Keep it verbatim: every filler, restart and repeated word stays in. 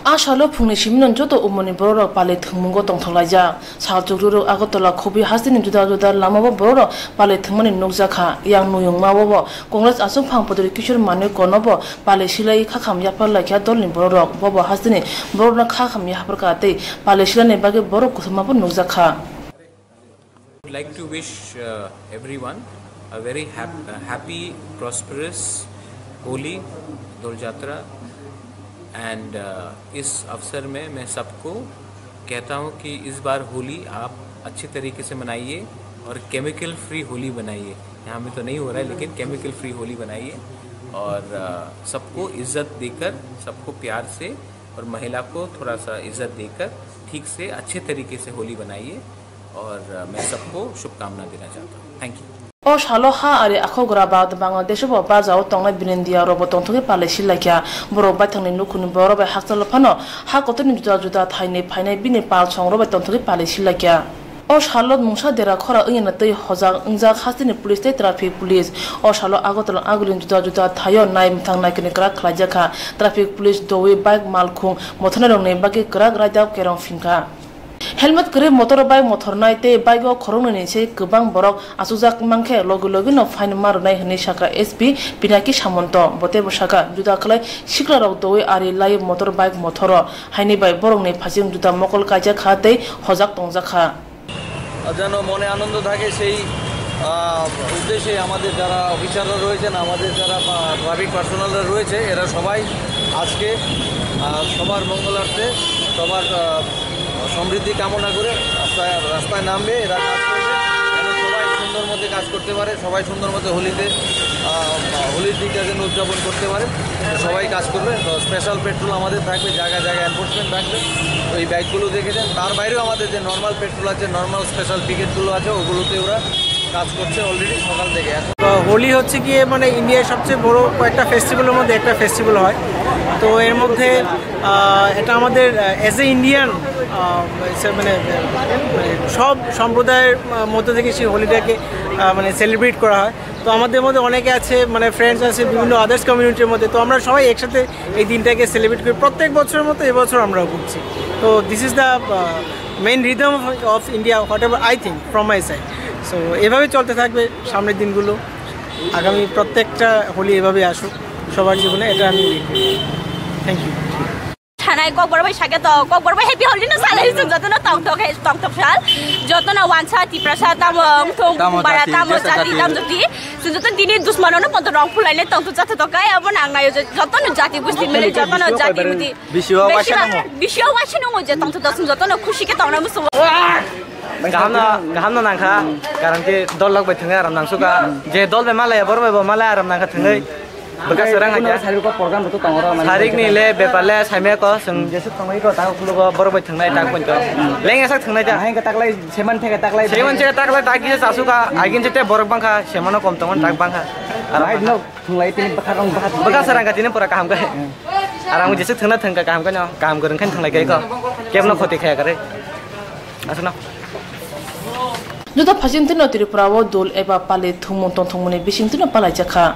A salo phungni simino joto umorni bororok pale thwngmungo tongthoklaijak. Sal chukrurok Agartala Khobi hasteni juda juda lamao bororok pale thwngmani nukjakha. Yang nuyungmao bo Congress achukphang Pwdri Kishore Manikonobo pale silai khakham yapharlaikha dolni bororok. Bobo hasteni borokno khakham yapharkha tei pale silani bagwi borok kuthumabo nukjakha. Would like to wish uh, everyone a very hap- uh, happy, prosperous Holi, Dol Jatra, and uh, इस अवसर में मैं सबको कहता हूँ कि इस बार होली आप अच्छे तरीके से मनाइए और केमिकल फ्री होली बनाइए। यहाँ में तो नहीं हो रहा है, लेकिन केमिकल फ्री होली बनाइए और uh, सबको इज्जत देकर, सबको प्यार से और महिला को थोड़ा सा इज्जत देकर ठीक से अच्छे तरीके से होली बनाइए। और अ, मैं सबको शुभकामना देना चाहता हूँ। Thank you. O salo ha ari akhogra ba Bangladesh bo bajao tongnai Brindia robo tongthogwi palai silaikha. Borok baithangni nukhungni borok bai hakchalo phano ha kotorni juda juda thaini phainai bini pal songrok bai tongthogwi palai silaikha. O salo mungsa dera khora wngyana twi hojak wngjak hasteni police tei traffic police. O salo Agartala agulini juda juda thaio nai mwthang naikani kwrak khlaijakha. Traffic police dowi bike malkhung mothornairokni bagwi kwrak raida kerong phingkha. Helmet kwrwi motor bike mothornai tei bike o khoroknwini se kwbang borok achukjak mankhe logi logi no fine ma rwnai hwnwi sakha S P Pinaki Samonto. Bo teibo sakha, juda khlai siklarok dowi ari lai motor bike mothoro haini bai borokni phasing juda mokol kaijak kha tei hojak tongjak kha. যেন মনে আনন্দ থাকে সেই আহ, উদ্দেশ্যে আমাদের যারা অফিসাররা রয়েছেন, আমাদের যারা ট্রাফিক পার্সোনালরা রয়েছে, এরা সবাই আজকে আহ, সবার মঙ্গলার্থে, সবার আহ, সমৃদ্ধি কামনা করে রাস্তায় রাস্তায় নামবে। এরা কাজ করবে যেন সবাই সুন্দর মতো কাজ করতে পারে, সবাই সুন্দর মতো হোলিতে আহ, হোলির দিনটা যেন উদযাপন করতে পারে। তো সবাই কাজ করবে। তো স্পেশাল পেট্রোল আমাদের থাকবে, জায়গায় জায়গায় এনফোর্সমেন্ট থাকবে। ওই ব্যাগগুলো দেখে দেন। তার বাইরেও আমাদের যে নর্মাল পেট্রোল আছে, নর্মাল স্পেশাল পিকেটগুলো আছে, ওগুলোতে ওরা কাজ করছে অলরেডি সকাল থেকে। এখন তো হোলি হচ্ছে গিয়ে মানে ইন্ডিয়ার সবচেয়ে বড় কয়েকটা ফেস্টিভ্যালের মধ্যে একটা ফেস্টিভ্যাল হয়। তো এর মধ্যে আহ, এটা আমাদের অ্যাজ এ ইন্ডিয়ান মানে মানে সব সম্প্রদায়ের আহ, মধ্যে থেকে সেই হোলিটাকে আহ, মানে সেলিব্রেট করা হয়। তো আমাদের মধ্যে অনেকে আছে, মানে ফ্রেন্ডস আছে বিভিন্ন আদার্স কমিউনিটির মধ্যে। তো আমরা সবাই একসাথে এই দিনটাকে সেলিব্রেট করি প্রত্যেক বছরের মতো এবছর আমরাও করছি। তো this is the main rhythm of India, whatever I think from my side. So এভাবে চলতে থাকবে সামনের দিনগুলো। আগামী প্রত্যেকটা হোলি এভাবেই আসুক সবার জীবনে, এটা আমি উইশ করি। Thank you. Thanai kokborok bai sakhe to kokborok bai happy holi no salai chwng jotono tongthok hai tongthok sal jotono wansa tiprasa tamo wngthong Tamo bara jati, tamo jesa jati jati. Tamo jati chwng joto dini dusmano no podo rong phulai le tongthok jatho to kai abo nang nayo jotono jati busti mili jotono jati busti Bisio waisa nango. Bisio waisa nango je tongthok to chwng jotono khusi khe tongna musugo. Kaham no kaham no nangkha, karon ke dol lok bai thwngai aram nangsuka, je dol bai malaya borok bai bo malaya aram nangkha thwngai. Bwkha swrang aja. Sarik ni le bepar le saimaya ko chwng jesuk thangbai ko ta khulugo borok bai thwngnai ta poito. Leng esak thwngnai ta. Hai ka taklai seman theka taklai. Seman theka taklai ta kisa chasuka agin jete borok bangkha semano kom tongon tak bangkha. Aram no thwnglai tini bwkha rong bwkha. Bwkha swrang ka tini pura kaham kai. Aram jesuk thwngna thwngka kaham kai no kaham kwrwng khain thwnglai kai ko. Kebno khoti khaya kare. Asuna. Juda phasing tino Tripura o dul eba pali thumung tongthongmani bising tino palai jakha.